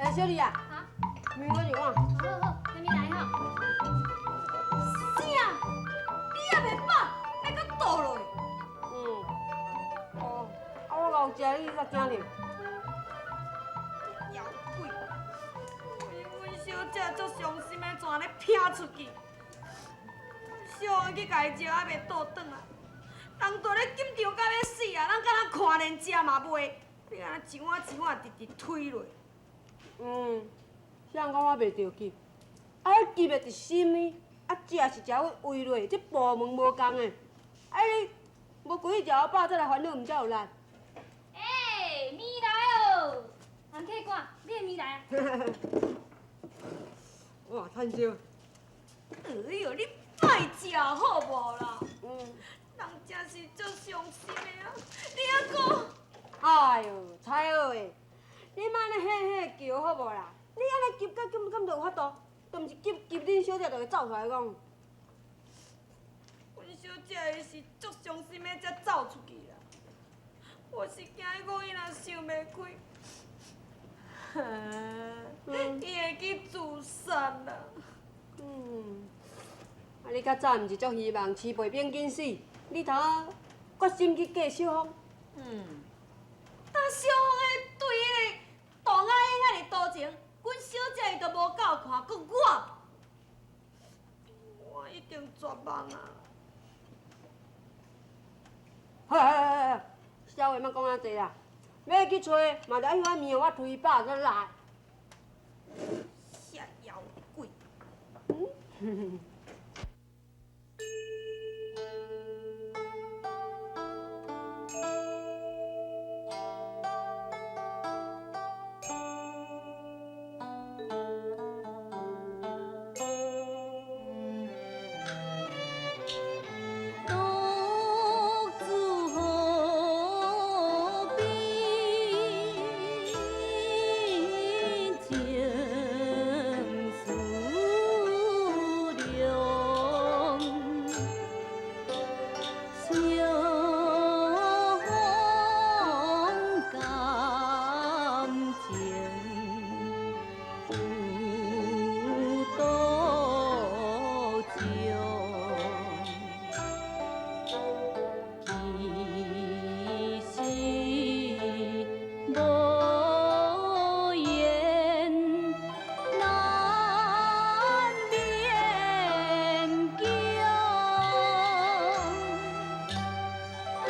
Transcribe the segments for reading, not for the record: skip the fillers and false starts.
欸，小麗啊，啊，麵我一碗。好好好，下面來吼。啥？你也袂飽，欲閣倒落去？嗯。哦，啊，我𠢕食，你煞驚著？枵鬼！阮小姐足傷心的，全咧拚出去。小紅去共伊招，猶袂倒轉來。人蹛咧緊張甲欲死啊，人敢若看連食嘛袂，你按呢一碗一碗直直推落。嗯，誰人講我袂著急？啊，彼急的佇心呢，啊，食是食去胃內，這部門無仝的。啊，你無規日食予飽，再來煩惱，毋才有力。欸，麵來哦，人客官，你的麵來啊。哇，趁燒。哎喲，你莫食好無啦？嗯。人真是足傷心的啊！你猶閣？哎喲，菜好的，你莫按呢嘿嘿叫好無啦？你按呢急甲敢敢就有法度？都毋是急急恁小姐就會走出來講。阮小姐伊是足傷心的，才走出去啦。我是驚講伊若想袂開，伊會去自殺啦。嗯，啊，你較早毋是足希望徐培兵緊死，你頭決心去嫁小峰。嗯，但小峰的對彼個杜阿英遐爾多情，阮小姐伊都無夠看，閣我，我一定絕望啊！好好好好，痟話莫講遐濟啦，欲去揣嘛，著愛彼碗麵予我推飽才來。啥枵鬼！嗯。獨自河邊情思量，相感情有多少？其實無言難勉強，何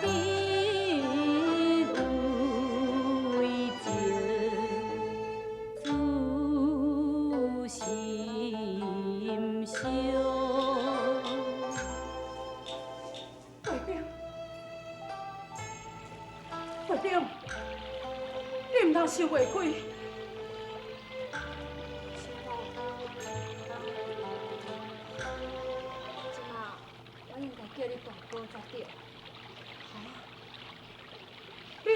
必為情自心傷？培兵，培兵，你毋通想袂開。小某，這馬我應該叫你大哥才對。你。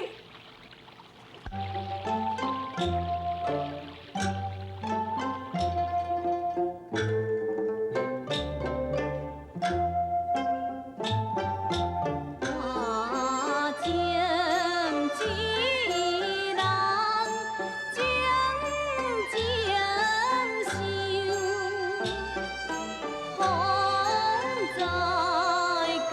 我情一人靜靜想，風在感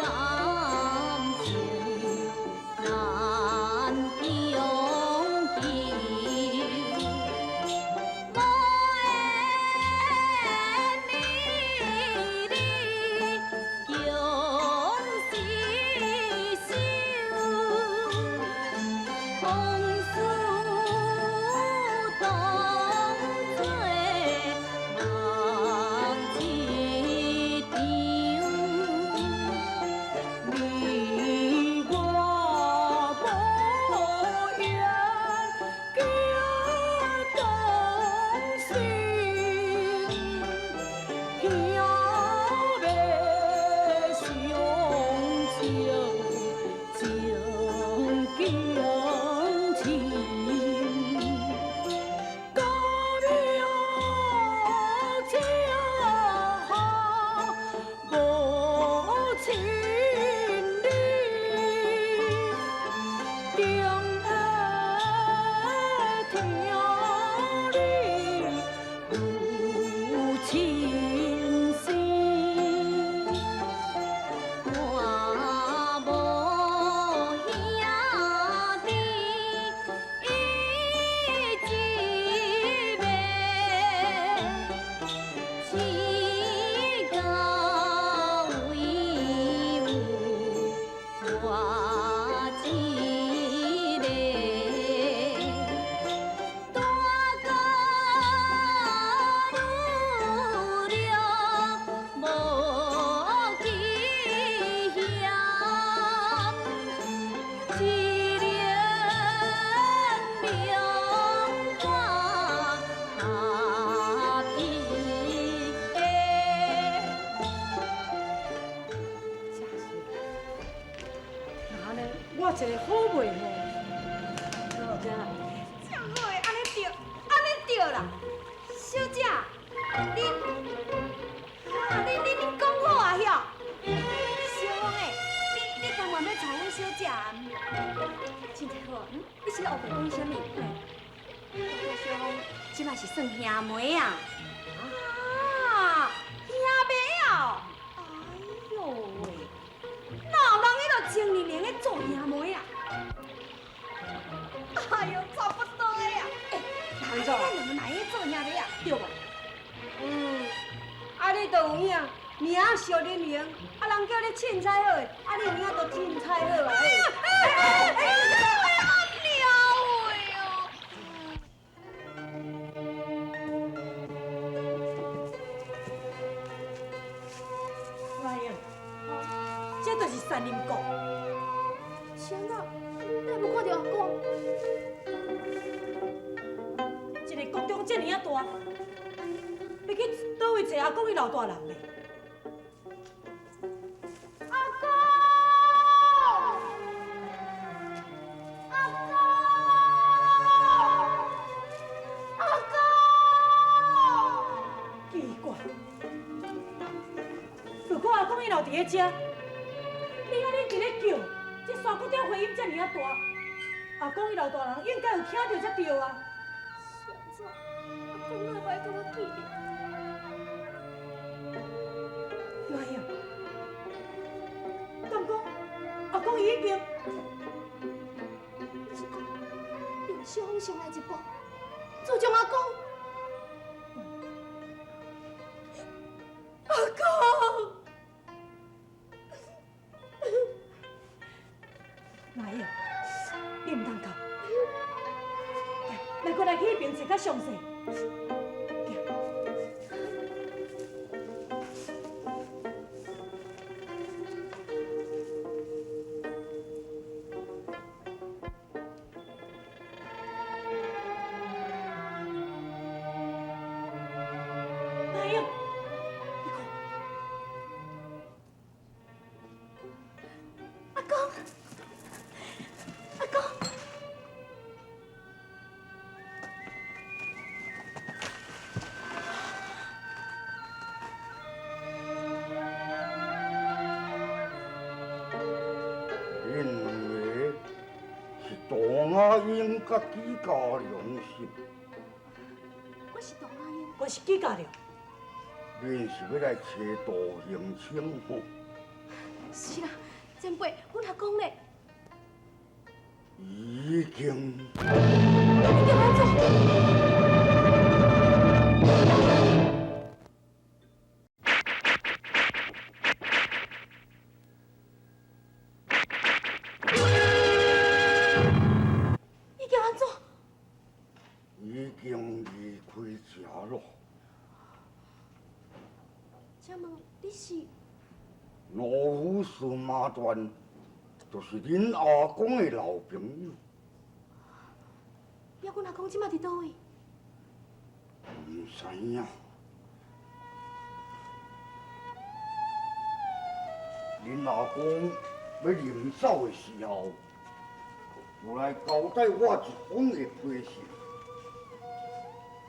一个好袂吼？这好的，按呢对，按呢对啦。小姐，你，啊，你讲好啊，晓？小王欸，你甘愿欲娶阮小姐啊？真济好，嗯，你是咧乌白讲啥物？我小王这摆是算兄妹啊。啊，兄妹啊！哎呦喂，哪有人彼落情人会用做兄妹啊？哎呦，差不多的啊！欸，咱两个哪会做兄妹啊？对无？嗯，啊你都有影，名小玲玲，啊人叫你凊彩好的，啊你有影都凊彩好啊！了喂哦！来英，这就是山林谷。是按怎？你哪无看著阿公？一个国中遮尔啊大，欲去佗位揣阿公伊老大人咧？阿公，阿公，阿公！奇怪，如果阿公伊留伫咧遮，你按呢伫咧叫，这山谷顶回音遮尔啊大，阿公伊老大人应该有听著才对啊。是按怎？阿公哪会爱佮我见面？来英，敢讲阿公伊已经…… 你是讲用小风上来一步，自从阿公，阿公，来英，你毋通哭，来，过来去彼边坐较详细。来英，你看。阿公，阿公，恁两个是杜阿英佮纪家良是？我是杜阿英，我是纪家良。恁是欲来揣杜行清吼？是啦，前辈，阮阿公咧，已经。你叫按怎？你叫按怎？已经离开这咯。请问你是？老夫司马端，就是恁阿公的老朋友。了，阮阿公这马伫佗位？毋知影。恁阿公欲临走的时候，有来交代我一封的批信，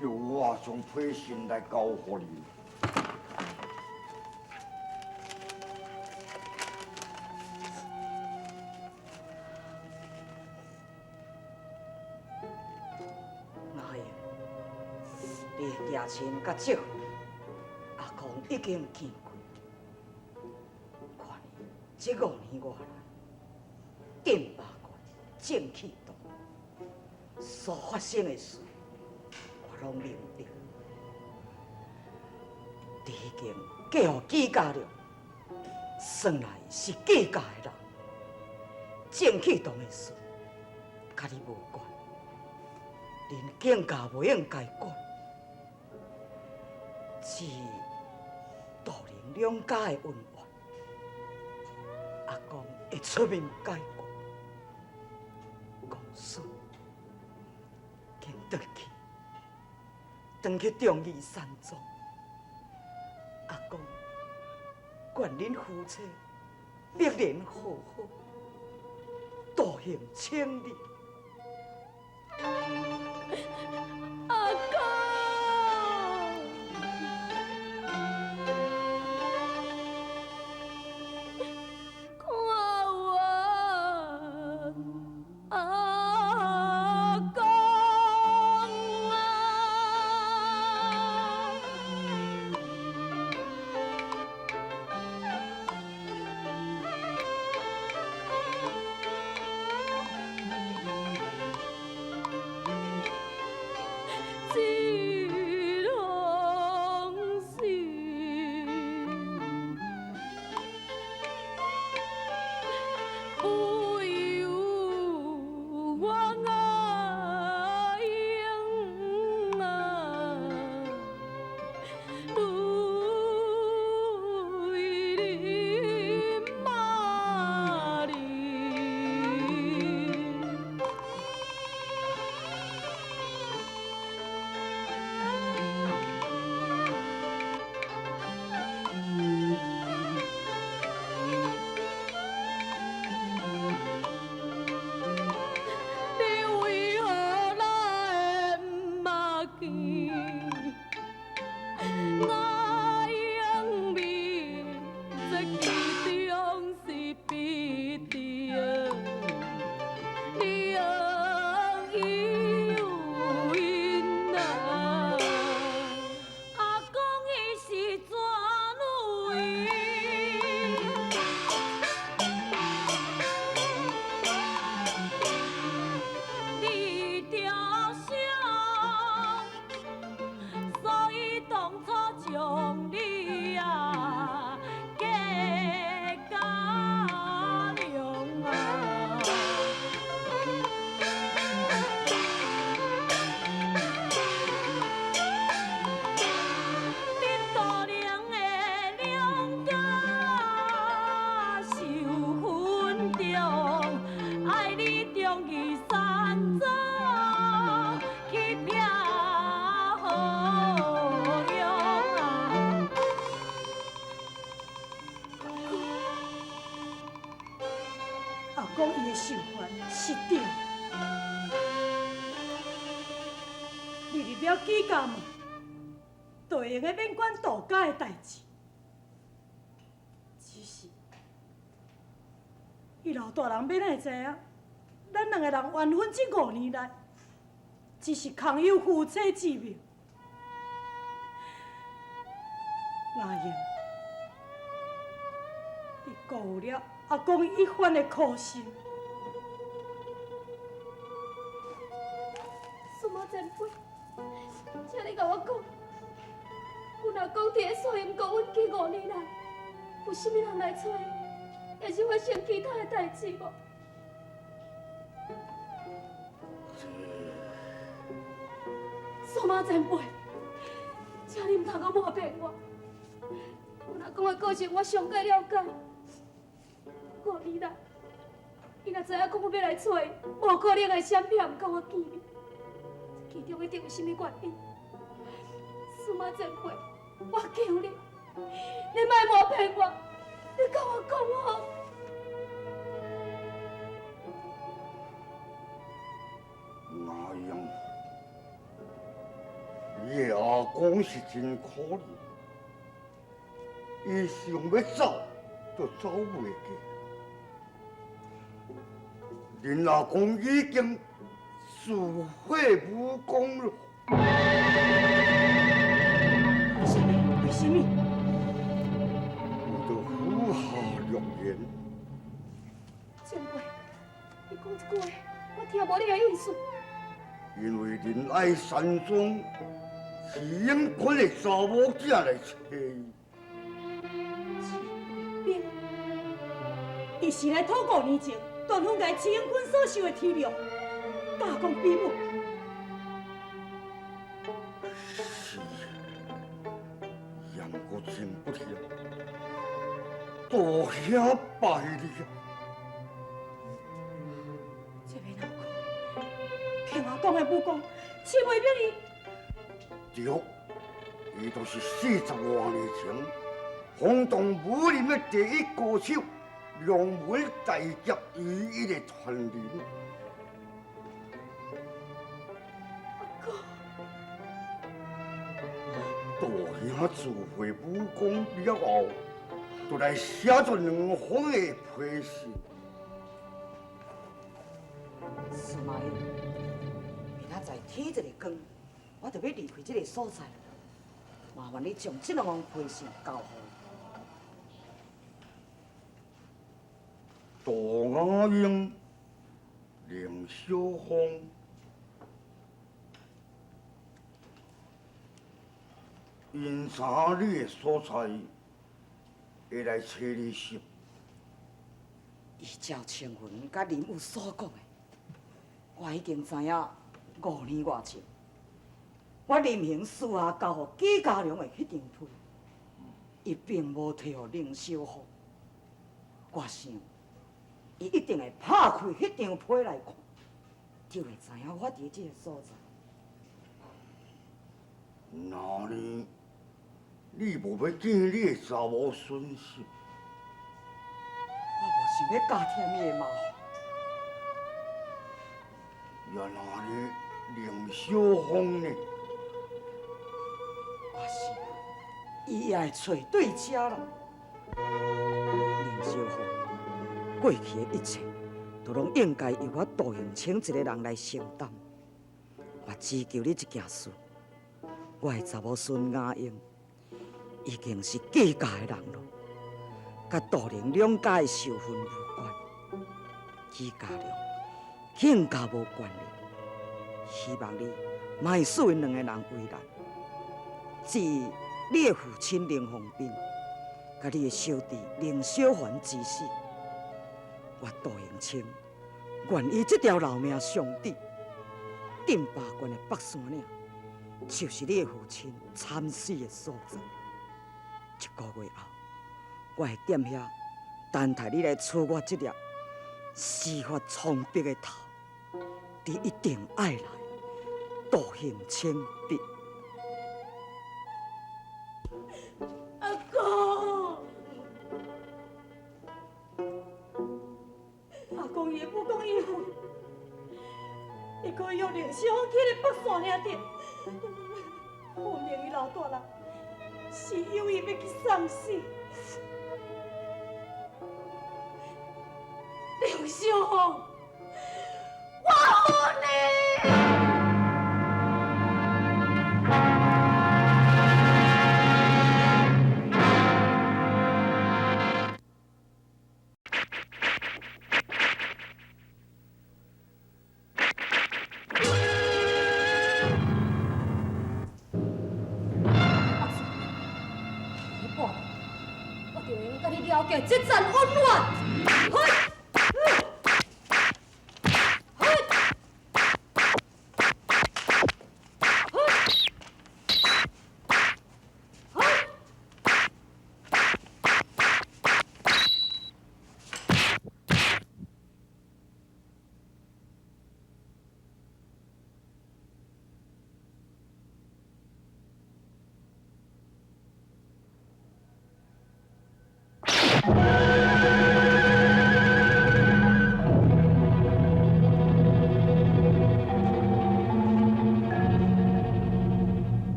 叫我将批信来交予恁。阿英，你的爹亲佮叔父，阿公已经见过。看你这5年外来，剑拔关正气堂所发生的事，我拢明白。你已经嫁予纪家了，算来是纪家的人，正气堂的事，佮你无关。恁更加袂用该管，至于杜林两家的恩怨，阿公会出面解决。公孙，紧转去，转去忠义山庄。阿公，愿恁夫妻百年好合，杜行千里。阿公，看我阿公啊！这封信，不由我阿英啊，泪淋马里。你为何来毋捌见？我英明，这其中是必定。你有因啊，阿公伊是怎女？你着伤，所以当初将你啊嫁家良啊。恁多年的两家受分中，爱你忠义三祖去拼好勇啊！阿公伊的想法是对的，你入了纪家门，就会用得免管杜家的代志。只是，伊老大人欲哪会知影？咱两个人完婚这5年来，只是空有夫妻之名。阿英，你辜负了阿公一番的苦心。苏妈前辈，请你共我讲，阮阿公伫咧素云阁稳居5年来，有啥物人来揣，抑是发生其他的代志无？苏妈前辈，请你毋通阁瞒骗我。阮阿公的个性我上过了解。5年来，伊若知影讲我欲来揣伊，无可能会闪避毋佮我见面。这其中一定有啥物原因。苏妈前辈，我求你，你莫瞒骗我，你佮我讲好。阿英，你的阿公是真可怜，伊想欲走都走袂过。恁阿公已经自废武功了。为啥物？为啥物？为着许下良言。前辈，你讲这句话，我听无你的意思。因为仁爱山庄是永坤的查某囝来揣伊。齐卫兵，伊是来讨5年前段风台齐永坤所受的体谅，加讲比武。是，杨国真不幸，多谢拜你啊！这袂难讲，凭阿公的武功，齐卫兵伊。对，伊就是40外年前轰动武林的第一高手龙门大侠唯一的传人。阿公，大兄自会武功了后，就来写出两方的批信。司马懿，明仔载天一个光，我就欲离开这个所在。麻烦你将这两封批信交予杜阿英、林小凤，𪜶知影你的所在，会来揣你是？依照青云佮林武所讲的，我已经知影5年外前，我林行私下交予纪家良的彼张批，伊并无提予林小凤。我想，伊一定会拍开彼张批来看，就会知影我伫这个所在。那呢，你无欲见你的查某孙媳？我无想欲加添伊的麻烦。也那呢，林小凤呢？我想，伊也会揣对遮啦。林小凤过去的一切，都拢应该由我杜永清一个人来承担。我只求你一件事，我的查某孙雅英已经是纪家的人咯，佮杜林两家的仇恨无关，纪家良更加无关联。希望你莫使𪜶两个人为难。至于你的父亲林凤斌，佮你的小弟林小凡之死，我杜永清愿意这条老命相抵。镇巴县的北山岭，就是你的父亲惨死的所在。一个月后，我会踮遐等待你来取我这粒司法苍白的头。你一定爱来，杜永清必。阿公，阿公伊武功已废，伊可以用林小凤去咧北山岭顶，分明伊老大人是有意欲去送死。林小凤，我恨你！这阵温暖，嘿，嘿，嘿，嘿。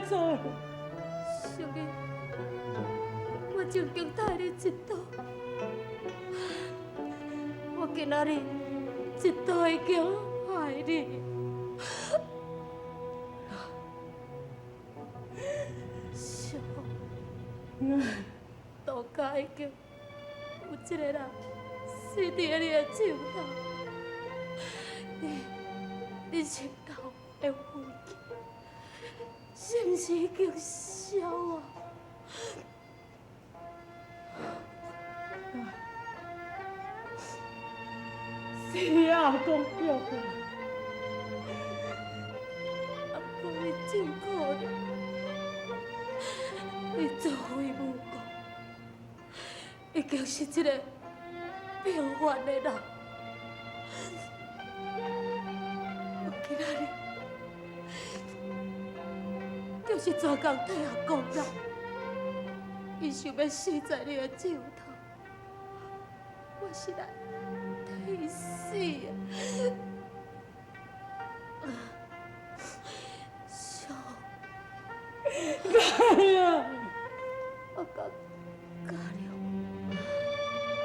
小英，我曾经替你一赌，今仔日一刀已经害你。小凤，杜家已经有一个人死伫你的手头，你心头的怨气，是毋是已经消啊？是阿公叫我，阿公你真可怜，你做为母公，已经是一个平凡的人。我今仔日就是专工替阿公来，伊想欲死在你的手头，我是来替伊死的。小哎呀，我甲嘉良，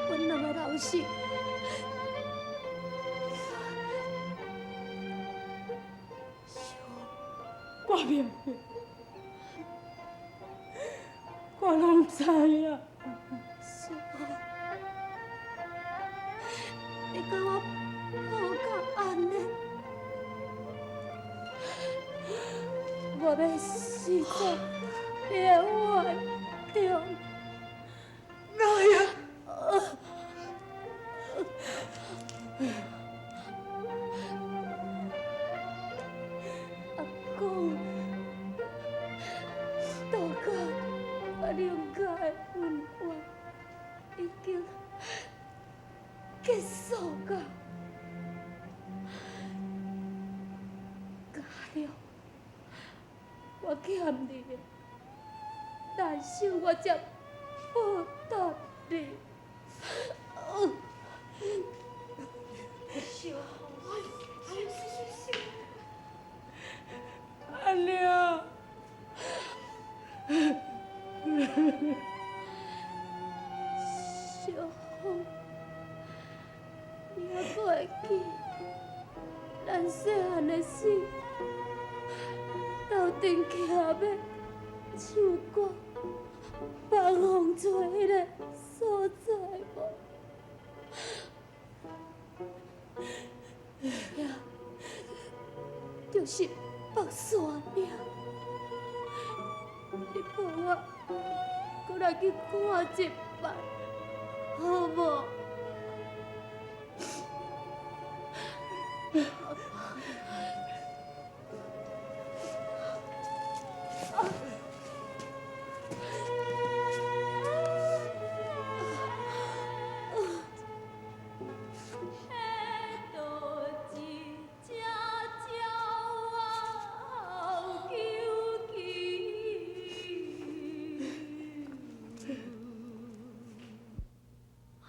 阮两个人是。小我明白，我拢知影。小你共我抱甲按呢？我欲死在你的怀中。哎呀！阿公，杜家佮林家的恩怨已经结束甲，嘉良，我欠你的，难受我才报答你。小凤，阿娘，小凤，你犹阁会记咱细汉的时，斗阵徛欲唱歌，放风吹彼个所在无？遐就是北山岭。你陪我阁来去看一摆，好无？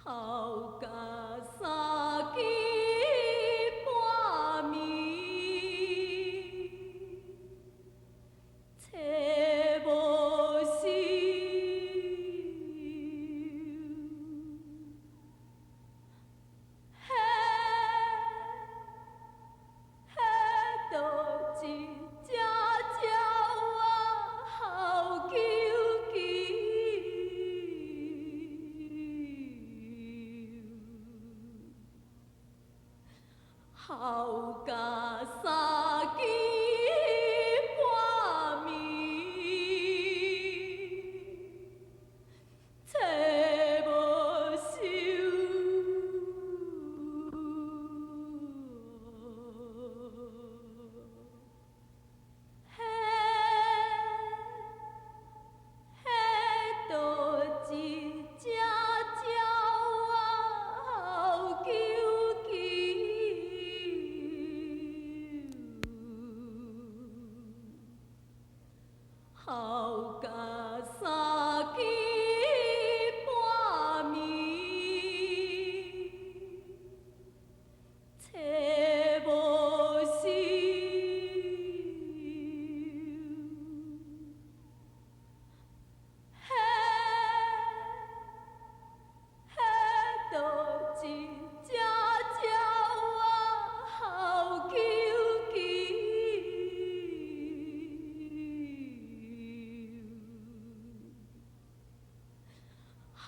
好甲三更半暝。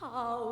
头。